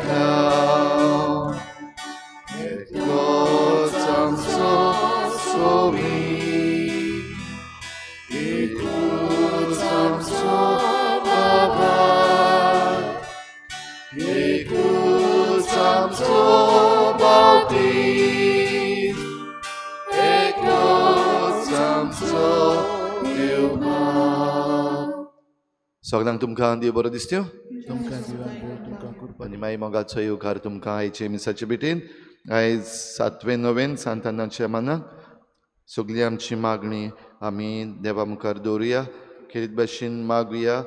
मेळटा एकलोच आमचो स्वामी एकूच आमचो बाबा एकूच आमचो बाप्तीज एकलोच आमचो देव बाप. सगळ्यांक तुमकां देव बरो दिसत्यो आनी मागीर मोगाचो येवकार तुमकां आयचे मिसाचे भेटेन. आयज 7वें नोवेन सांतानाच्या मानाक सगळी आमची मागणी आमी देवा मुखार दवरुया. खेरीत भाशेन मागुया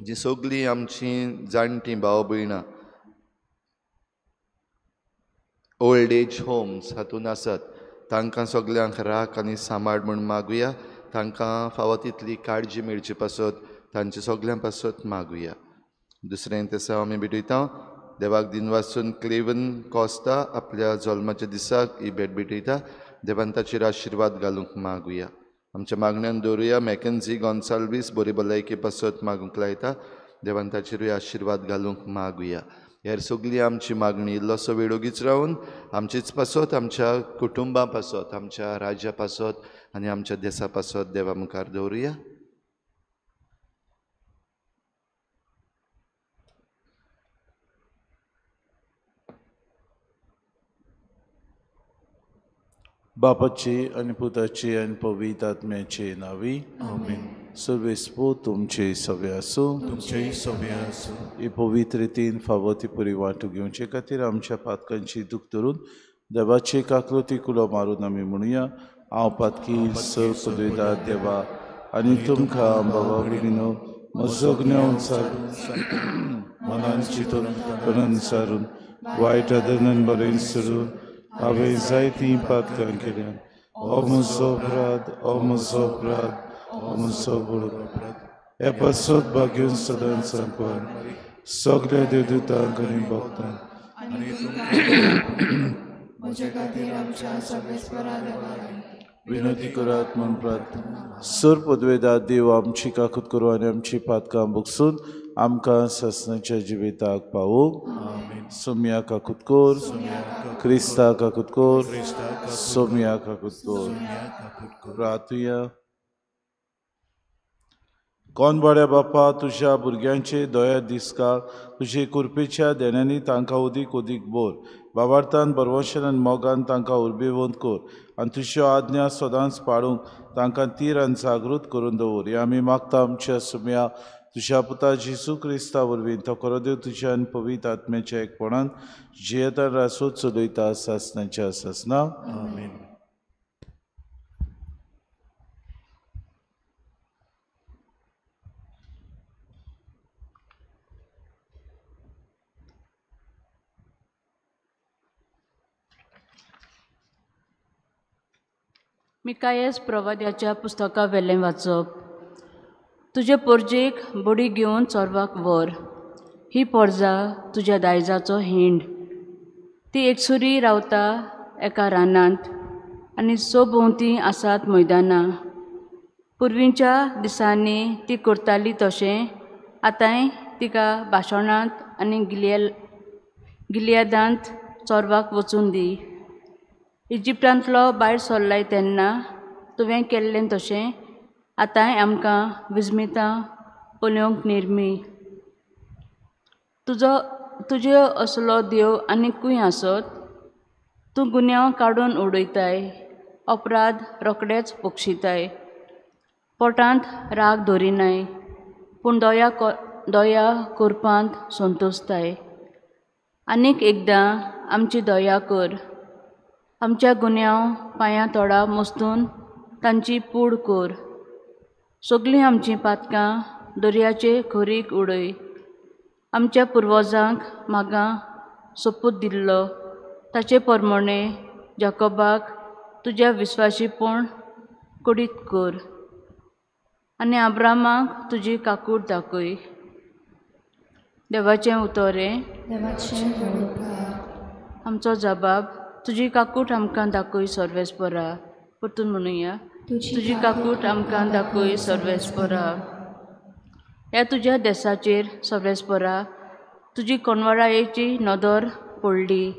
जी सगळीं आमची जाणटीं भाव भयणां ओल्ड एज होम्स हातूंत आसात तांकां सगल्यांक राख आनी सांबाळ म्हूण मागुया. तांकां फावो तितली काळजी मेळची पासत तांचे सगल्यां पासत मागुया. दुसरें तेसा आमी भेटयता देवाक दिनवासून क्लेवन कोस्ता आपल्या जल्माच्या दिसाक ही भेट भेटयता. देवान ताचेर आशिर्वाद घालूंक मागुया. आमच्या मागण्यान दवरुया मॅकन्झी गोन्साल्वीस बरी भलायके पासत मागूंक लायता. देवान ताचेरूय आशिर्वाद घालूंक मागुया. हेर सगळी आमची मागणी इल्लोसो वेळ ओगीच रावन आमचीच पासत, आमच्या कुटुंबा पासत, आमच्या राज्या पासत आनी आमच्या देसा पासत देवा मुखार दवरुया. बापाची आनी पुताची आनी पवित्र आत्म्याचे नांवी आमेन. सर्वेस्पो तुमचे सवे आसूं तुमचेय सवे आसूं. ही पवित्र रितीन फावो ती पुरी वांटू घेवचे खातीर आमच्या पातकांची दूख धरून देवाचे काकलुती कुलो मारून आमी म्हणुया. हांव पातकी सर पदवेदार देवा आनी तुमकां बाबा भयणीनो म्हजो गुन्यांव सारून मनान चिंतून तणान सारून वायट आदरान बरें सोडून हांवें जायतीं पातकां केल्यात. हो म्हजो अपराध, हो म्हजो अपराध, हो म्हजो व्हड अपराध. हे पासत भाग्यून सदांच सांगपाक सगल्या देवदूतांक आनी भक्तांक आनी म्हजे खातीर आमच्या सर्वेस्परा देवाक विनंती करात म्हूण प्रार्थना. सर पदवेदार देव आमची काकूत करूं आनी आमची पातकां बगसून आमकां सासणाच्या जिविताक पावूं. सोम्या काकूत कोर, क्रिस्ता काकूत कोर, सोम्या काकूत कोर. प्रार्थुया. कोण बऱ्या बापा तुज्या भुरग्यांचे दया दिसका तुजे कृपेच्या देण्यांनी तांकां उदीक उदीक बोर. बाबार्थान बरवशान आनी मोगान तांकां उर्बेवंत कर आनी तुज्यो आज्ञा सदांच पाळूंक तांकां तीर आनी जागृत करून दवर. हे आमी मागता आमच्या सुम्या तुज्या पुता जेजू क्रिस्ता वरवीं तो खरो देव तुज्या आनी पवित्र आत्म्याच्या एकपणान जियेता रासो चलयता सासणाच्या सासना. आमेन. मिकायस प्रवाद्याच्या पुस्तका वेलें वाचप. तुजे पोरजेक बडी घेवन चोरवाक व्हर. ही पोरजा तुज्या दायजाचो हिंड. ती एकसुरी रावता एका रानांत आनी सभोंवती आसात मैदानां. पुर्वींच्या दिसांनी ती करताली तशें आतांय तिका भाशणांत आनी गिलियादांत चोरवाक वचून दी. इजिप्तांतलो भायर सरलाय तेन्ना तुवें केल्लें तशें आतांय आमकां विस्मितां पळोवंक निर्मी. तुजे असलो देव आनीकूय आसत. तूं गुन्यांव काडून उडयताय, अपराध रोखडेच बक्षिताय. पोटांत राग धरिनाय पूण दया करपांत संतोशताय. आनीक एकदां आमची दया कर. आमच्या गुन्यांव पांयां तोडा मस्तून तांची पूड कर. सगळीं आमचीं पातकां दर्याचे खोरीक उडय. आमच्या पुर्वजांक म्हाका सोपूत दिल्लो ताचे प्रमाणे जाकोबाक तुज्या विस्वाशीपण कुडीत कर आनी आब्रामाक तुजी काकूट दाखय. देवाचें उतर हें. आमचो जबाब तुजी काकूट आमकां दाखय सर्वेस्परा. परतून म्हणुया. तुजी काकूट आमकां दाखय सर्वेस्परा. ह्या तुज्या देसाचेर सर्वेस्परा तुजी कोणवाळायेची नदर पडली.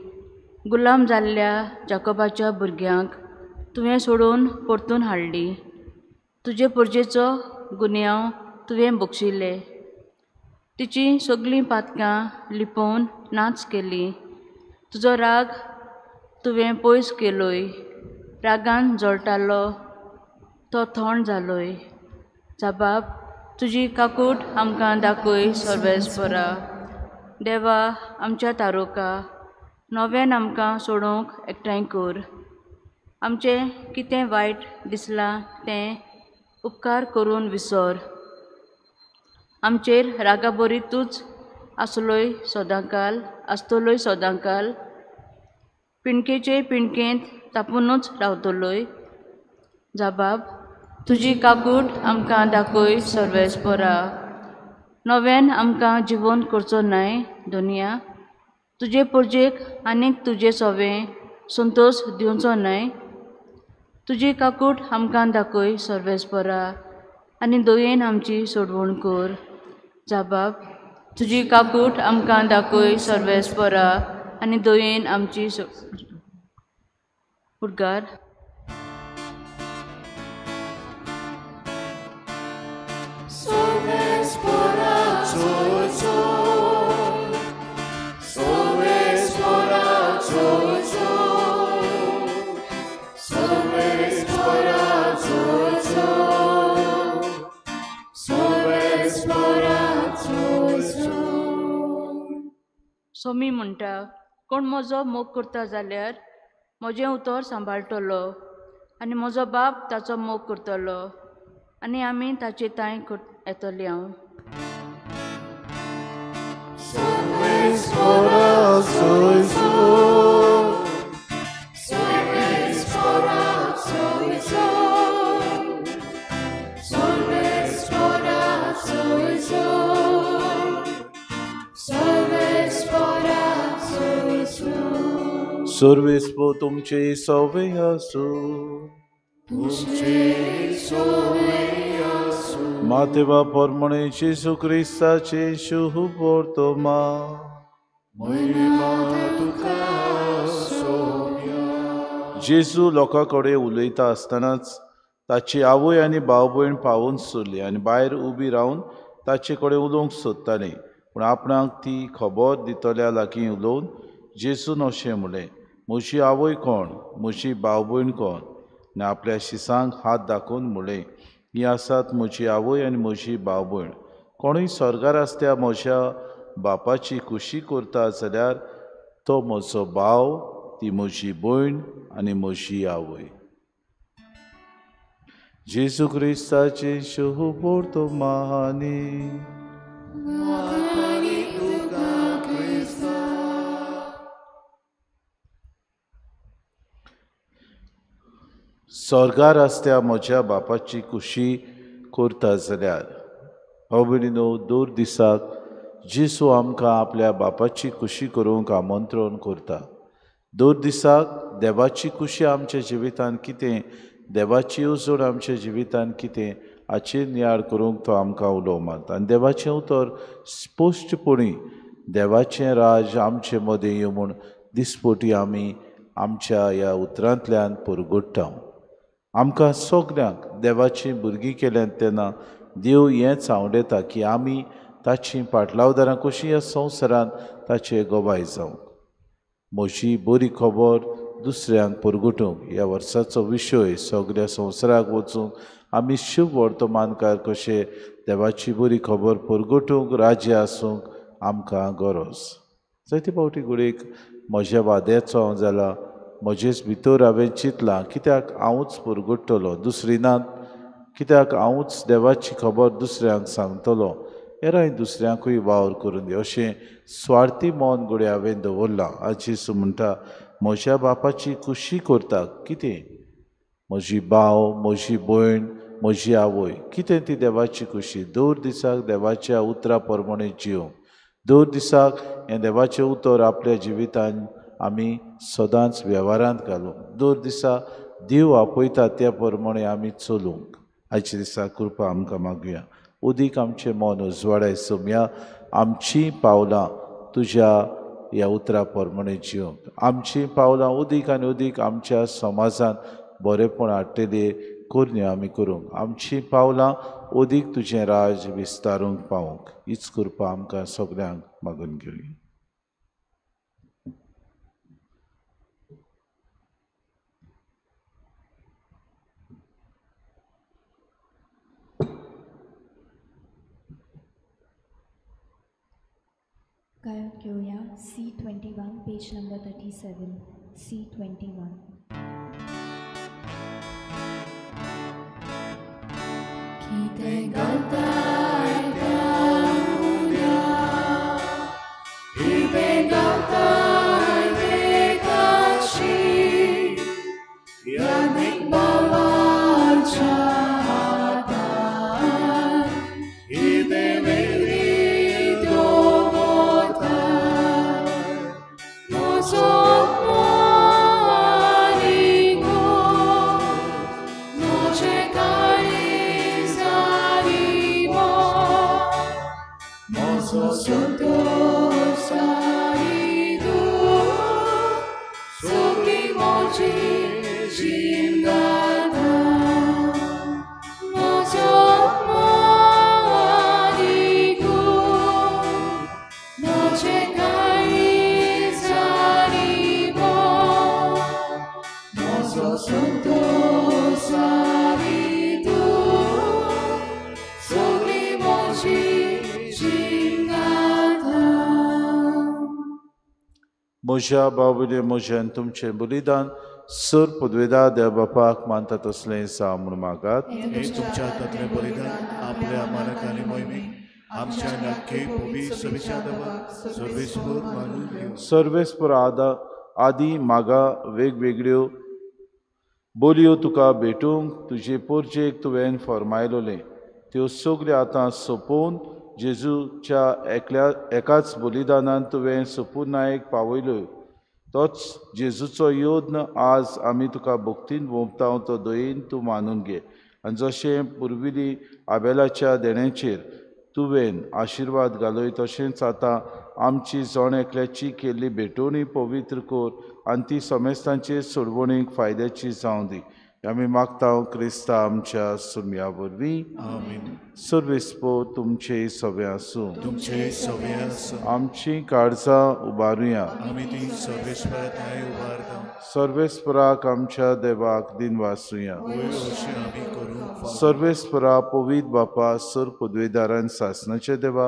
गुलाम जाल्ल्या जाकोबाच्या भुरग्यांक तुवें सोडून परतून हाडली. तुजे परजेचो गुन्यांव तुवें बक्षिले. तिचीं सगळीं पातकां लिपोवन नाच केली. तुजो राग तुवें पयस केलोय. रागान जळटालो तो थंड जालोय. जाबाब तुजी काकूट आमकां दाखय सर्वेस्परा. देवा आमच्या तारोका, नव्यान आमकां सोडोवंक एकठांय कर. आमचें कितें वायट दिसलां तें उपकार करून विसर. आमचेर रागाबरीतूच आसलोय सदांकाल आसतलोय सदांकाल. पिणकेचे पिणकेंत तापुनूच रावतलोय. जाबाब तुजी काकूट आमकां दाखय सर्वेस्परा. नव्यान आमकां जिवन करचो न्हय दुनिया. तुजे परजेक आनीक तुजे सवें संतोश दिवचो न्हय. तुजी काकूट आमकां दाखय सर्वेस्परा आनी दयेन आमची सोडवण कर. जाबाब तुजी काकूट आमकां दाखय सर्वेस्परा आनी दयेन आमची उद्गार. सोमी म्हणटा, कोण म्हजो मोग करता जाल्यार म्हजें उतर सांबाळटलो आनी म्हजो बाप ताचो मोग करतलो आनी आमी ताचे तांय येतले. हांव सर्वेस्पो तुमचे सवे आसूं. मातेवा परमणे जेजू क्रिस्ताचे शुभ वर्तमान. जेजू लोकां कडेन उलयता आसतनाच ताची आवय आनी भाव भयण पावून सोडली आनी भायर उबी रावन ताचे कडेन उलोवंक सोदताली. पूण आपणाक ती खबर दितल्या लागीं उलोवन जेजून अशें म्हणलें, म्हजी आवय कोण, म्हजी भाव भयण कोण? आनी आपल्या शिसांक हात दाखोवन म्हणलें, ही आसात म्हजी आवय आनी म्हजी भाव भयण. कोणूय स्वर्गार आसत्या म्हज्या बापाची खुशी करता जाल्यार तो म्हजो भाव, ती म्हजी भयण आनी म्हजी आवय. जेजू क्रिस्ताचे शुभ वर्तमानी. स्वर्गार आसत्या म्हज्या बापाची खुशी करता जाल्यार. भाव भयणीनो, दर दिसाक जेजू आमकां आपल्या बापाची खुशी करूंक आमंत्रण करता. दर दिसाक देवाची खुशी आमच्या जिवितांत कितें, देवाची येवजण आमच्या जिवितांत कितें हाचेर नियाळ करूंक तो आमकां उलो मारता. आनी देवाचें उतर स्पश्टपणी देवाचें राज आमचे मदें येवं म्हूण दिसपटी आमी आमच्या ह्या उतरांतल्यान परगट्टा. आमकां सगल्यांक देवाचीं भुरगीं केल्यात तेन्ना देव हेंच आंवडेता की आमी ताचीं पाटलावदारां कशीं ह्या संवसारांत ताचे गवाय जावंक. म्हजी बरी खबर दुसऱ्यांक परगटूंक ह्या वर्साचो विशय सगल्या संवसाराक वचूंक आमी शुभ वर्तमानकार कशे देवाची बरी खबर परगटूंक राज्य आसूंक आमकां गरज. जायते फावटी घडयेक म्हज्या वाद्याचो हांव जाला, म्हजेच भितर हांवें चिंतलां कित्याक हांवूच परगट्टलो, दुसरी नात, कित्याक हांवूच देवाची खबर दुसऱ्यांक सांगतलो, हेरांय दुसऱ्यांकूय वावर करून दी अशें स्वार्थी मन घडये हांवें दवरलां. आज जेजू म्हणटा, म्हज्या बापाची खुशी करता कितें, म्हजी भाव, म्हजी भयण, म्हजी आवय, कितें ती देवाची खुशी. दर दिसाक देवाच्या उतरा प्रमाणे जिवंक, दर दिसाक हें देवाचें उतर आपल्या जिवितांत आमी सदांच वेव्हारांत घालूंक, दर दिसा देव आपयता त्या प्रमाणे आमी चलूंक. आयच्या दिसा कृपा आमकां मागुया. उदीक आमचें मन उजवाडाय सोमया, आमचीं पावलां तुज्या ह्या उतरा प्रमाणे जिवंक। आमचीं पावलां उदीक आनी उदीक आमच्या समाजान बरेंपण हाडटलें करण्यो आमी करूंक, आमचीं पावलां उदीक तुजें राज विस्तारूंक पावूंक, हीच कृपा आमकां सगल्यांक मागून घेवया। गायक घेवया C21 page number 37 C21। कितें गावताय गावया, कितें गावताय एकाशी, यादीक बाबाच्या हातान, कितें वेगळी दवरता, म्हजो म्हज्या बाबुले म्हज्यान तुमचें बलिदान सर पदवेदा देव बापाक मानता तसलें जावं म्हूण मागात। हें तुमच्या हातांतलें बलिदान आपल्या मानक आनी मोहिमेक आमच्या नक्की पवी सविच्या देवाक सर्वेस्पर मानून घेवं। सर्वेस्पर आदी मागा वेगवेगळ्यो बोलयो तुका भेटूंक तुजे पोरजेक तुवें फॉर्मायलोलें त्यो सगल्यो आतां सोंपोवन जेजूच्या एकल्या एकाच बलिदानान तुवें सपुर्नायक पावयल्यो। तोच जेजूचो योद्न आज आमी तुका भक्तीन वोंपता तो दयेन तूं मानून घे आनी जशें पुर्विल्ली आबेलाच्या देण्याचेर तुवें आशिर्वाद घालय तशेंच आतां आमची जण एकल्याची केल्ली भेटवणी पवित्र कर आनी ती समेस्तांचे सोडवणीक फायद्याची जावं दी। आमी मागता क्रिस्ता आमच्या सुम्या वरवीं। आमेन। सर्वेस्पर तुमचे सवे आसूं। तुमचे सवे आसूं। आमची काळजां उबारुया। आमी ती सर्वेस्परा थांय उबारता। सर्वेस्पराक आमच्या देवाक दिनवासुया। आमी करूंक। सर्वेस्परा पवित्र बापा सर पदवेदारान सासनाचे देवा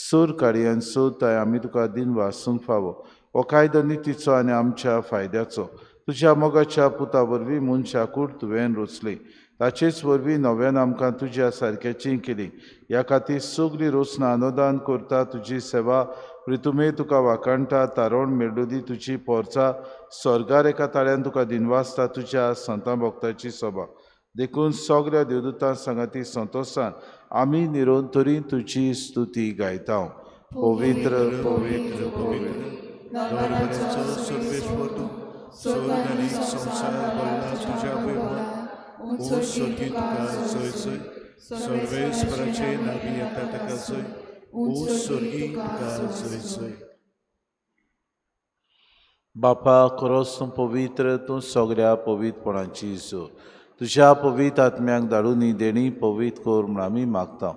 सर कार्यान सोदताय आमी तुका दिनवासूंक फावो। हो कायदो नितीचो आनी आमच्या फायद्याचो तुज्या मोगाच्या पुता वरवीं मनशा कूड तुवें रचली ताचेच वरवीं नव्यान आमकां तुज्या सारक्याची केली। ह्या खातीर सगळी रचना अनुदान करता तुजी सेवा प्रितुमे तुका वाखाणटा तारण मेळुदी तुजी पोरचा स्वर्गार एका ताळ्यान तुका दिनवासता तुज्या संतां भक्ताची सभा। देखून सगळ्या देवदूतां सांगाती संतोशान आमी निरंतरी तुजी स्तुती गायता। पवित्र पवित्र पवित्र दरबाराचो सर्वेश्वर तूं स्वर्ग आनी संवसार भरला तुज्या वैभवान। ओ स्वर्गी तुका जय जय सर्वेस्पराचे नावी येता ताका जय। ओ स्वर्गी तुका जय जय। बापा खरोच तूं पवित्र तूं सगळ्या पवित्रपणाची जो तुज्या पवित्र आत्म्याक धाडून ही देणी पवित्र कर म्हूण आमी मागता।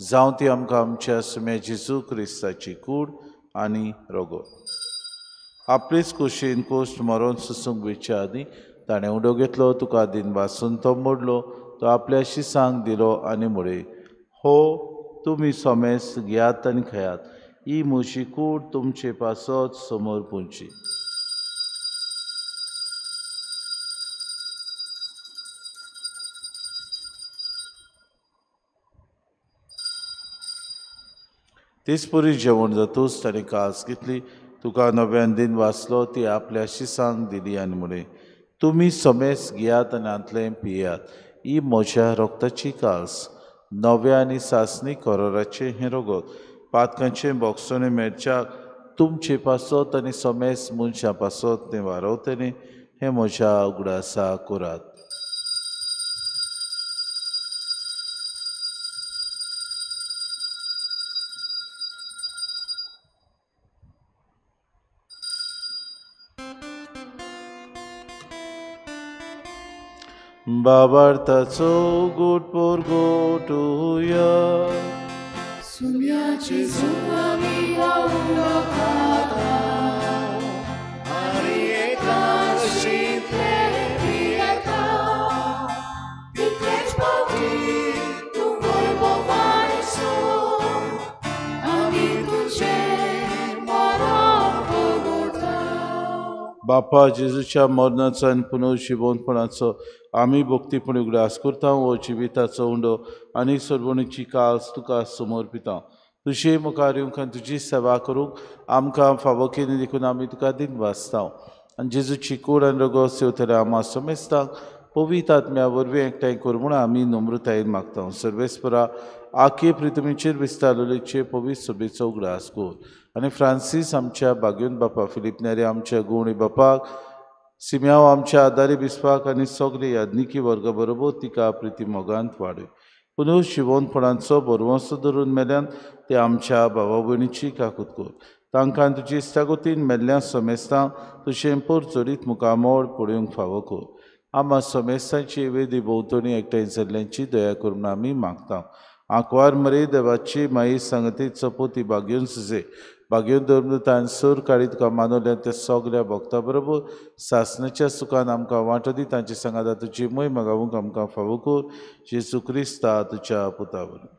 जावं ती आमकां आमच्या सुम्या जेजू क्रिस्ताची कूड आनी रगत। आपलेच कुशीन कोश्ट मरोन सुसूंक वेच्या आदीं ताणें उडो घेतलो तुका दिनवासून तो मोडलो तो आपल्या शिसांक दिलो आनी म्हळें हो तुमी सोमेस घेयात आनी खेयात ही म्हजी कूड तुमचे पासत समोर पुंची। तेच परी जेवण जातूच ताणें कास घेतली तुका नव्यान दिन वाचलो ती आपल्या शिसांक दिली आनी म्हळें तुमी समेस घेयात आनी हांतलें पियात ही म्हज्या रक्ताची कास नव्या आनी सासणी करोराचें हें रगत पातकांचें बोगसणें मेळच्याक तुमचे पासत आनी समेस मनशां पासत तें वारवतलें हें म्हज्या उगडासा करात। बाबार्थाचो गोट पोरगोटुया. सुम्याची सुमामी उडो खाता आनी एकाशिंतले पियेता तितलेच फावटी तूं वैभवान सोड आमी तुजें मरण परगटा. बापा जेजूच्या मरणाचो आनी पुनर्जिवोनपणाचो आमी भक्तीपणी उगडास करता. हो जिविताचो उंडो आनी सर्वणीची कास तुका समर्पिता. तुजे मुखार येवंक आनी तुजी सेवा करूंक आमकां फावो केली देखून आमी तुका दिनवासता. आनी जेजूची कूड आनी रगत सेवतले आमा समेस्तांक पवित्र आत्म्या वरवीं एकठांय कर म्हूण आमी नम्रतायेन मागता. सर्वेस्परा आखे प्रितमीचेर विस्तारलेचे पवित्र सभेचो उगडास कर आनी फ्रांसीस आमच्या बागेवन बापा, फिलीप नेरी आमच्या गुवणी बापाक, सिम्याव आमच्या आदारी बिस्पाक आनी सगळे याज्ञिकी वर्गा बरोबर तिका प्रिती मोगांत वाडय. पुनः शिवोनपणाचो बरवंसो धरून मेल्यान ते आमच्या भावा भयणीची काकूत कर. तांकां तुजी इश्टागतीन मेल्ल्या समेस्तांक तुजें पोर चडीत मुखामोळ पळोवंक फावो कर. आमा समेस्तांची वेदी भोंवतणी एकठांय जाल्ल्यांची दया करून आमी मागता. आंकवार मरे देवाची माई सांगती चपोती बागेवन सुजे बागेवन धर्मदूतान सूर काळी तुका मानवल्या त्या सगल्या भक्ता बरोबर सासणाच्या सुखान आमकां वांटो दी. तांचे सांगाता तुजी मोय मागावूंक आमकां फावो कर. जेजू क्रिस्ता तुज्या पुता वरवीं.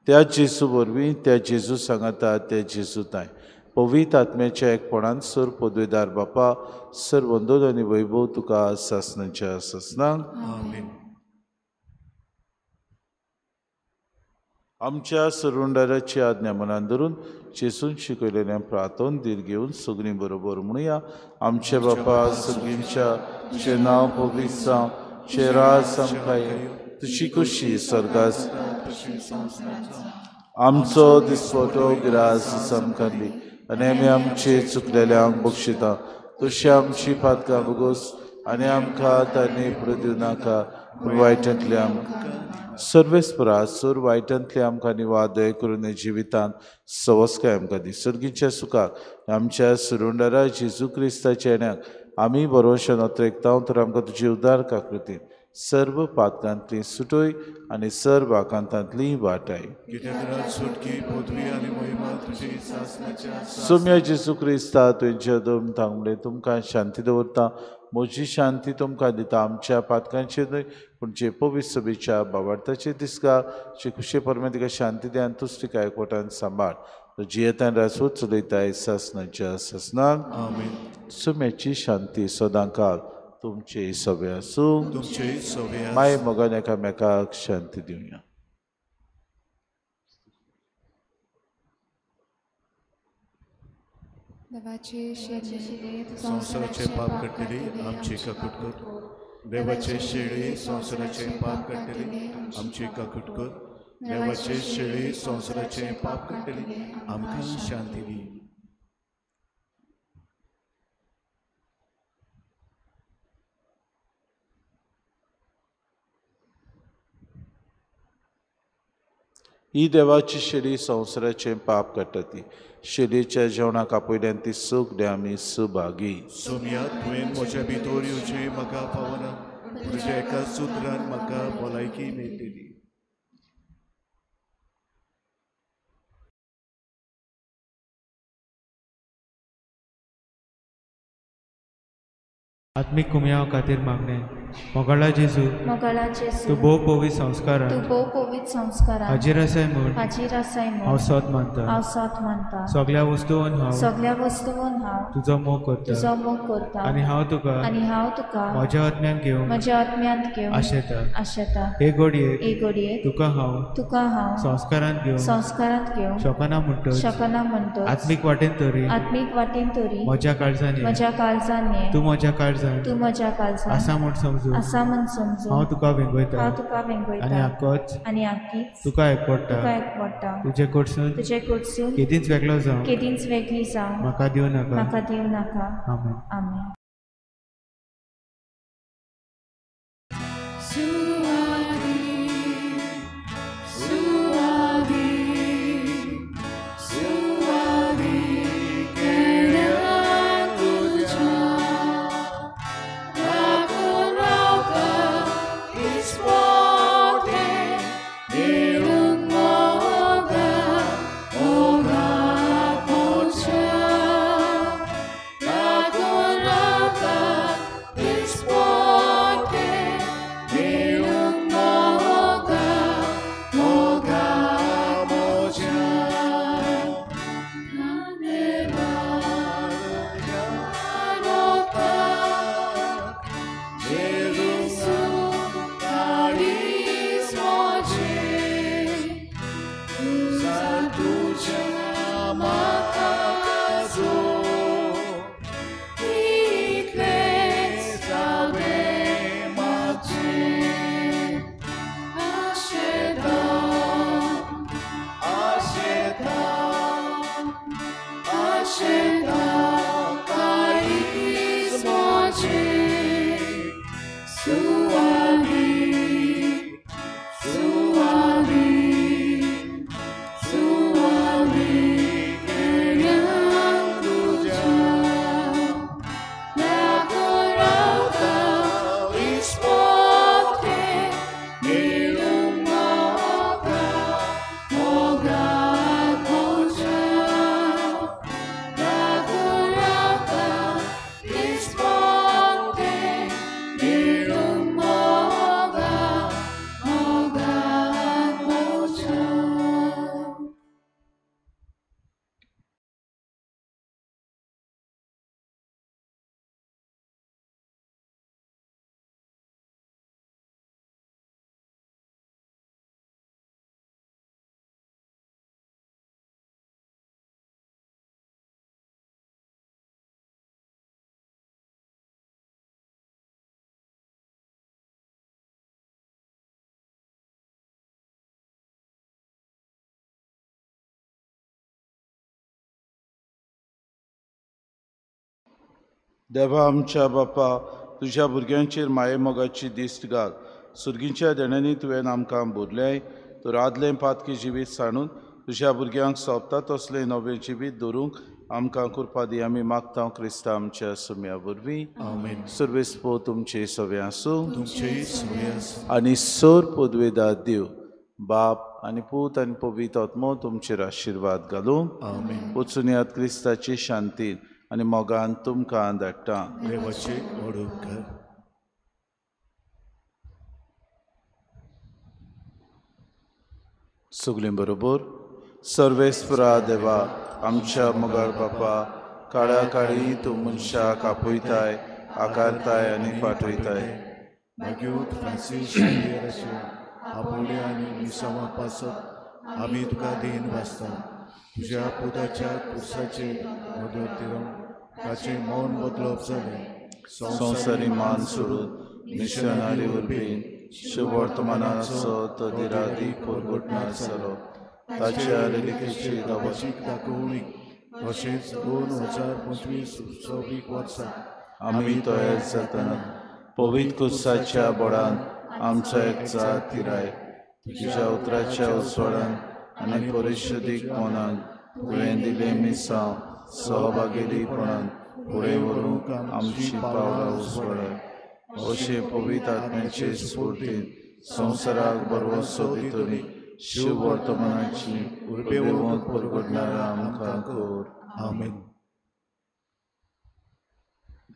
त्या जेजू वरवीं, त्या जेजू सांगाता, त्या जेजू ताय पवित्र आत्म्याच्या एकपणान सर पदवेदार बापा सर वंदन आनी वैभव तुका सासणाच्या सासणाक. आमेन. आमच्या सरुंडाराची आज्ञा मनान धरून जेजून शिकयलेल्या प्रार्थन धीर घेवन सगळीं बरोबर म्हणुया. आमच्या बापा सगळींच्या तुजें नांव पवित्र जावं, तुजें राज आमकां येवं, तुजी खुशी स्वर्गास आमचो दिसपटो ग्रास आमकां दी आनी आमी आमचे चुकलेल्यांक बक्षिता तशी आमची पातकां भोगोस आनी आमकां तांणी फुडें दिवं नाका पूण वायटांतले आमकां सर्वेस्परा सोर वायटांतले आमकां निवाद दया करून जिवितांत सवस्काय आमकां दी. सर्गीच्या सुखाक आमच्या सुरुंडारा जेजू क्रिस्ताच्या येण्याक आमी बरोवशे नोत्रेकता तर आमकां तुजी उदार काकृती सर्व पातकांतली सुटोय आनी सर्व आकांतांतली वाटाय. सोम्या जेजू क्रिस्ता तुमच्या दोन थांबले तुमकां शांती दवरता, म्हजी शांती तुमकां दिता. आमच्या पातकांचेर न्हय पूण जे पवित्र सभेच्या बाबार्थाचेर दिसका जे खुशे परमे तिका शांती दी आनी तूच तिका एकवटान सांबाळ. जियेतान रासवत चलयताय सासणाच्या सासणाक. सोम्याची शांती सदांकाळ तुमचे सभे आसूं. माय मोगान एकामेकाक शांती दिवया. देवाचे शेळी संवसाराचे पाप काडटली आमची काकूट कर. देवाचे शेळी संवसाराचे पाप काडटली आमची काकूट कर. देवाचे शेळी संवसाराचे पाप काडटली आमकां शांती दी. ही देवाची शेळी संवसाराचें पाप काडटा ती शेळयेच्या जेवणाक आपयल्यान ती सगळे आमी सहभागी. सोम्या तुवें म्हज्या भितर येवचें म्हाका फावना, तुज्या एका सुत्रान म्हाका भलायकी मेळटली. आत्मीक कुमयाव खातीर मागणें. मोगाळा जेजू, मोगाळा जेजू, तूं भोव पवित्र संस्कारान, तूं भोव पवित्र संस्कारान हाजीर आसाय म्हूण, हाजीर आसाय म्हूण हांव सोद मानता, हांव सोद मानता. सगळ्या वस्तून हांव, सगळ्या वस्तून हांव तुजो मोग करता, तुजो मोग करता. आनी हांव तुका, आनी हांव तुका म्हज्या आत्म्यान घेवंक, म्हज्या आत्म्यांत घेवंक आशेता, आशेता. हे घडयेक, हे घडयेक तुका हांव, तुका हांव संस्कारांत घेवंक, संस्कारांत घेवंक शकना म्हणटच, शकना म्हणटच आत्मीक वाटेन तरी, आत्मीक वाटेन तरी म्हज्या काळजान ये, म्हज्या काळजान ये, तूं म्हज्या काळजान, तूं म्हज्या काळजान आसा म्हूण समजून, आसा म्हूण समजून हांव तुका वेंगयता, हांव तुका वेंगयता. आनी आकोच, आनी आकीच तुका एकवडटा, तुका एकवडटा. तुजे कडसून, तुजे कडसून केदींच वेगळो जावं, केदींच वेगळी जावं म्हाका दिवं नाका, म्हाका दिवं नाका. आमेन. आमेन. देवा आमच्या बापा, तुज्या भुरग्यांचेर मायेमोगाची दिश्ट घाल. सुर्गींच्या देण्यांनी तुवें आमकां भरलें तर आदलें पातकी जिवीत सांडून तुज्या भुरग्यांक सोंपता तसलें नवें जिवीत दवरूंक आमकां कृपा दी. आमी मागता क्रिस्ता आमच्या सुम्या वरवीं. आमेन. सर्वेस्पो तुमचे सवे आसूं तुमचेय सवे आसूं. आनी सर पदवेदार देव बाप आनी पूत आनी पवित्र आत्मो तुमचेर आशिर्वाद घालूं. आमेन. वचून यात क्रिस्ताची शांतीन आनी मोगान तुमकां धाडटा. देवाचे व्हड उपकार. सगळीं बरोबर सर्वेस्परा देवा आमच्या मोगाळ बापा, काळा काळी तूं मनशाक आपयताय, आकारताय आनी पाठयताय. मागीर फ्रांसीस शावियराचे आपोवणें आनी मिसांवां पासत आमी तुका देन वाचता. तुज्या पुताच्या कुर्साचेर नदर तिरोवन ताचें मौन बदलप जालें. संवसारी मान सोडून मिशनारी उर्बेन शुभवर्तमानाचो तो दिरादी कोरगोटणार जालो. ताच्या रेलिकेची दावाचीक दाखोवणी तशेंच 2025 उत्सवीक वर्सा आमी तयार जातना पवित्र कुर्साच्या बोडान आमचो एकचार तिराय. तुज्या उतराच्या उसवडान आनी परिशुदीक मनान तुवें दिलें मिसांव सहभागीपणान फुडें व्हरूंक आमची पावलां उसवडाय. अशें पवित्र आत्म्याचे स्फूर्तीन संवसाराक बरवसो दितली शुभवर्तमानाची उर्बेवंत परगटणारा आमकां कर. आमेन.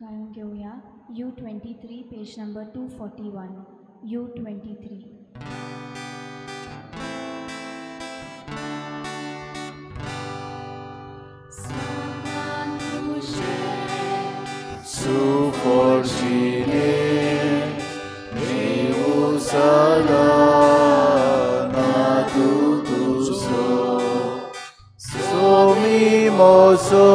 गायन घेवया U23 page number 241. U23. Suforgine meu salana tutu so mimoso